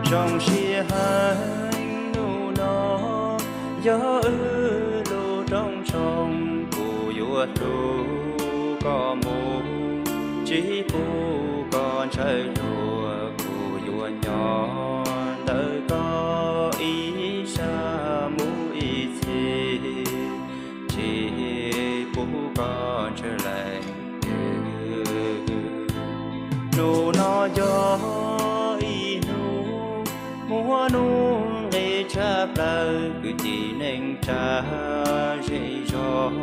Zoo siab heev hnub no yog wb lub rooj tshoob, kuv yuav hlub koj mus, tsis pub koj ntshaw luag, kuv yuav nyob ntawm koj ib sab mus ib txhis, tsis pub koj ntshaw leej twg. Hnub no yog ib hnub muaj nuj nqis tshaj plaws, kwv tij neej tsa zej zos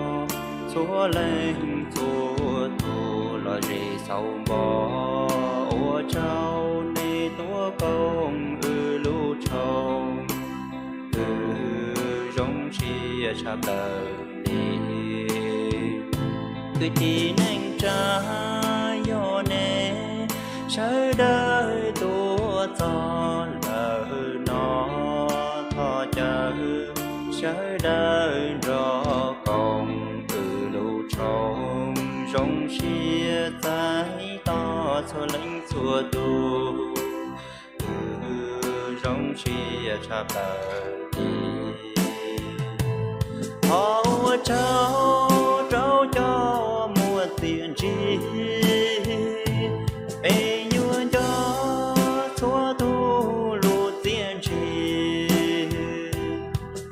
txhua leej txhua tus los zem xauv npo. Ua tsaug nej tuaj koom wb lub tshoob, wb zoo siab tshaj plaws li. Kwv tij neej tsa, yog nej sawv daws tuaj txog lawm no, thov caw sawv daws nrog koom wb lub tshoob, zoo siab txais tos txhua leej txhua tus, wb zoo siab tshaj plaws li. Thov ua tsaug rau cov muaj txiaj ntsig, peb yuav nco txhua tus lub txiaj ntsig.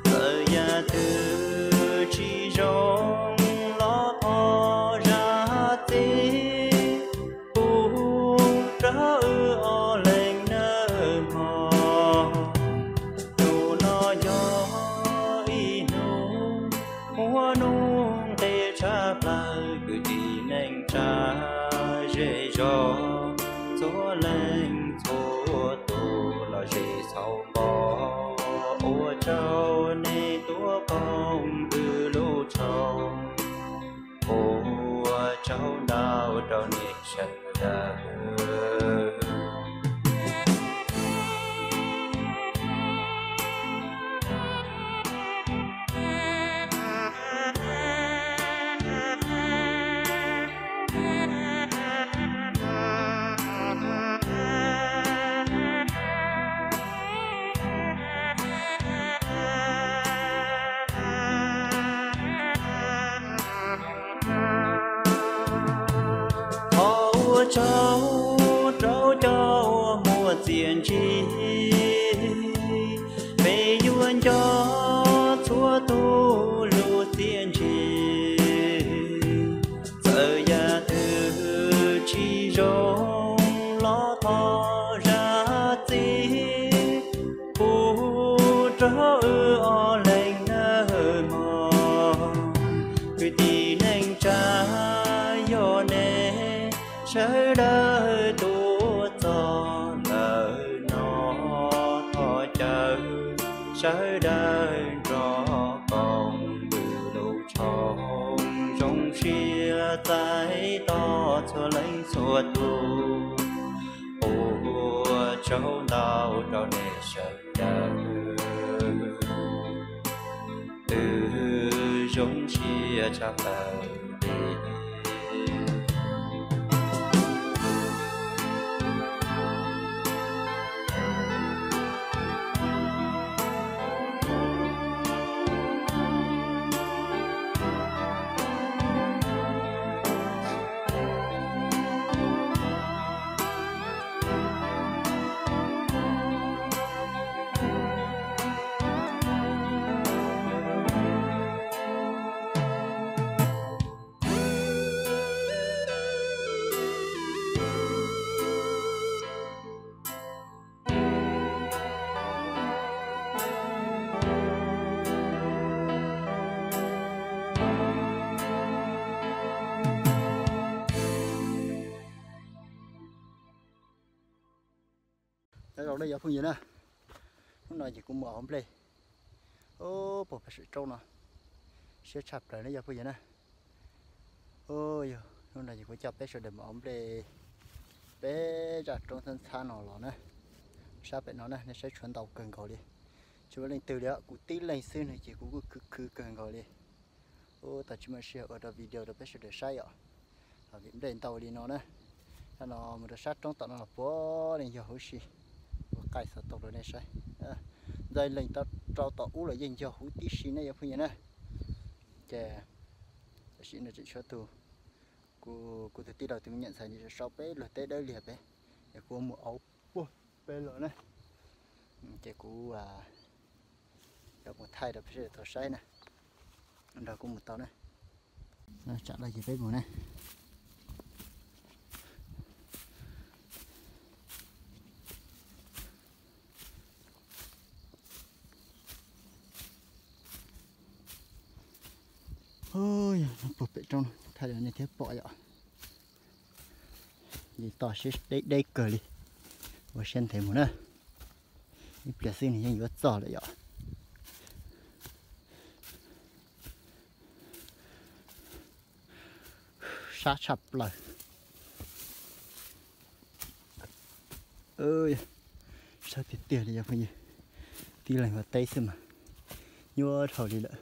Txawm yam twg tsis zoo los thov zam txim pub rau wb ob leeg nawb mog. Hnub no yog ib hnub muaj nuj nqis tshaj plaws, kwv tij neej tsa zej zos txhua leej txhua tus los zem xauv npo. Ua tsaug nej tuaj koom wb lub tshoob, ua tsaug ntau rau nej sawv daws. Thov ua tsaug rau cov uas muaj txiaj ntsig, peb yuav nco txhua tus lub txiaj ntsig. Txawm yam twg tsis zoo los thov zam txim pub rau wb ob leeg nawb mog. Kwv tij neej tsa, yog nej sawv daws tuaj txog lawm no, thov caw sawv daws nrog koom wb lub tshoob, zoo siab txais tos txhua leej txhua tus. Ua tsaug ntau rau nej sawv daws, wb zoo siab tshaj plaws li. Nyob zoo nej cov phooj ywg na, hnub no ces kuv mus hauv nplej, ub, puag pem saum roob no, siab tshaj plaws nej cov phooj ywg na. Ub, yog hnub no ces kuv coj peb sawv daws mus hauv nplej pem zaj roob ntxhab ntxhab no los na. Sab pem no na nej saib tshuav ntau kawg nkaus li, tsis muaj leej twg li, kuv tib leeg xwb no ces kuv kuj khwv khwv kawg nkaus li. Ub, tau tsis muaj sij hawm ua rau video rau peb sawv daws saib os. Vim nplej ntau li no na, no mus rau sab roob tom no los puav leej yog huv si, ua qaij xov tooj rau nej saib. Ntxhais leej rau tom ub los yeej yog huv tib si ne cov phooj ywg na. Ces tam sim no tseem tshuav tus, kuv, kuv tus tij laug tus me nyuam ntxhais ntawd sau peb luag teb dawb liag pem, es kuv mus auv puag pem los na. Ces kuv yuav mus thaij rau peb sawv daws tau saib na, nrog kuv mus tau na. Tsam no ces peb mus na. Puag pem roob no thaij rau nej thiab pom yom. Li toj siab deb deb kawg li. Ua siab ntev mus na, ib pliag xwb nws yeej yuav txog lawm yom. Sab tshaj plaws. Sab tiag tiag li cov phooj ywg, tib leeg ua teb xwb mas nyuaj dhau li lawm.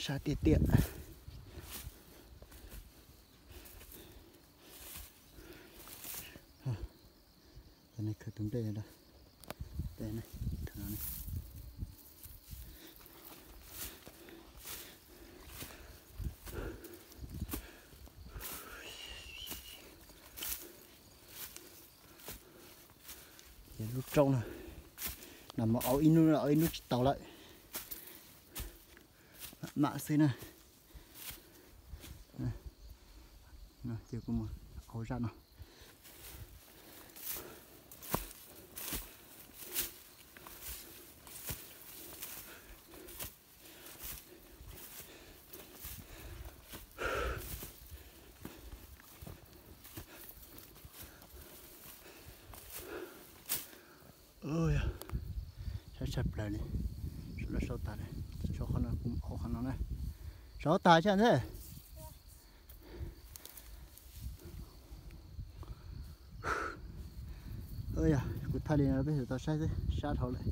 Sab tiag tiag. Cov no khawv tus nplej no. Ces lub roob no, no mus auv ib hnub auv ib hnub tsis tau lawm, mam xwb na. Ces kuv mus auv zaj no. Sab tshaj plaws li. Sau no sau tas, sau qhov no kuv mus auv qhov no na. Sau tas thiab ntag. Yog kuv thaij li no peb sawv daws tau saib xwb, sab dhau lawm.